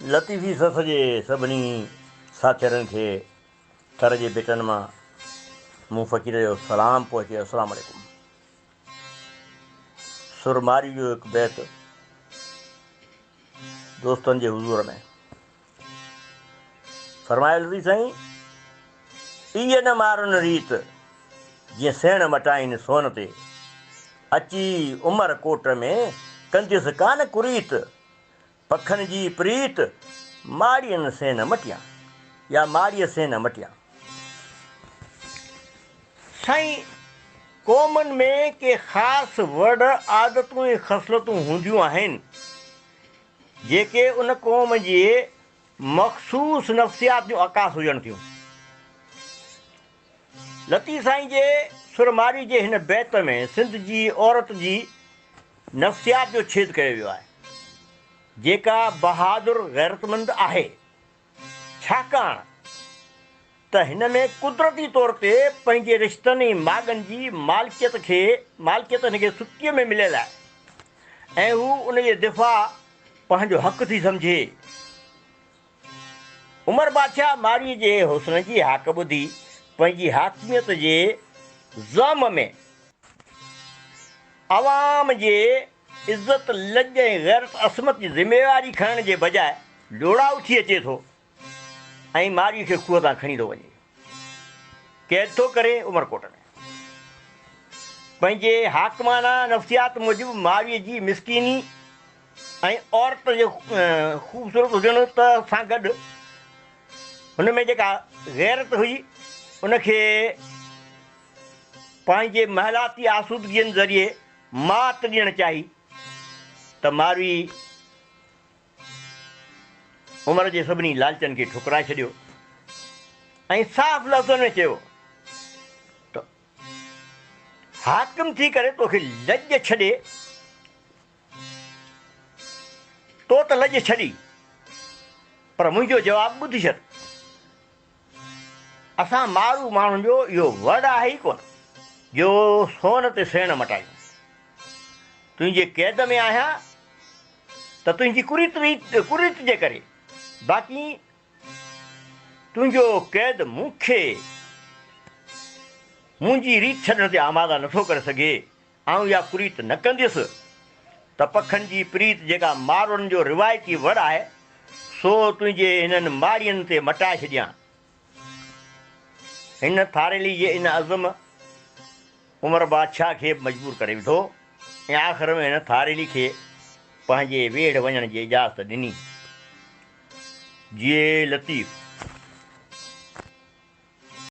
لطيفي سس جي سڀني ساٿيرن کي ٿر جي ڀٽن مان مون فقير جو سلام پهچي السلام عليڪم. سر مارئي جو هڪ بيت دوستن جي حضور ۾ فرمايل لطيف سائين ايء نه مارن ريت جيئن سيڻ مٽائين سون تي اچي عمر ڪوٽ ۾ ڪنديس ڪانه ڪريت پکن جي پريت، ماڙين سين نه مٽيان يا ماڙيء سين نه مٽيان. سائين، قومن ۾ ڪي خاص وڙ، عادتون ۽ خصلتون هونديون آهن، جيڪي ان قوم جي مخصوص نفسيات جون عڪاس هجن ٿيون. لطيف سائين جي سر مارئي جي هن بيت ۾ سنڌ جي عورت جي نفسيات جو ڇيد ڪيو ويو آهي، جيڪا بهادر غيرتمند آهي، ڇاڪاڻ ته هن ۾ قدرتي طور تي پنهنجي رشتن ۽ ماڳن جي مالڪيت کي مالڪيت هن کي ستيء ۾ مليل آهي ۽ هو ان جي دفاع پنهنجو حق ٿي سمجهي. عمر بادشاهه مارئيء جي حسن جي هاڪ ٻڌي پنهنجي حاڪميت جي زعم ۾ عوام جي عزت، لڄ ۽ غيرت عصمت جي ذميواري کڻڻ جي بجاء لوڙائو ٿي اچي ٿو ۽ مارئيء کي کوهه تان کڻي ٿو وڃي قيد ٿو ڪري عمرڪوٽ ۾ پنهنجي حاڪمانه نفسيات موجب مارئيء جي مسڪيني ۽ عورت جي خوبصورت هجڻ ته سان گڏ هن ۾ جيڪا غيرت هئي ان کي پنهنجي محلاتي آسودگين ذريعي مات ڏيڻ چاهي ته ماروي عمر جي سڀني لالچن کي ٺڪرائي ڇڏيو ۽ صاف لفظن ۾ چيو ته حاڪم ٿي ڪري توکي لڄ ڇڏي تو ته لڄ ڇڏي، پر منهنجو جواب ٻڌ ڇڏ. اسان مارو ماڻهن جو اهو وڙ آهي ئي ڪونه، جو سون تي سيڻ مٽايون. تنهنجي قيد ۾ آهيان ته تنهنجي ڪريت جي ڪري، باقي تنهنجو قيد مون کي منهنجي ريت ڇڏڻ تي آماده نٿو ڪري سگهي. آئون اها ڪريت نه ڪنديس ته پکن جي پريت جيڪا ماروئڙن جو روايتي وڙ آهي، سو تنهنجي هنن ماڙين تي مٽائي ڇڏيان. هن ٿاريلي جي ان عزم عمر بادشاهه کي به مجبور ڪري وڌو ۽ آخر ۾ هن ٿاريلي کي پنهنجي ويڙهه وڃڻ جي اجازت ڏني. جيئي لطيف.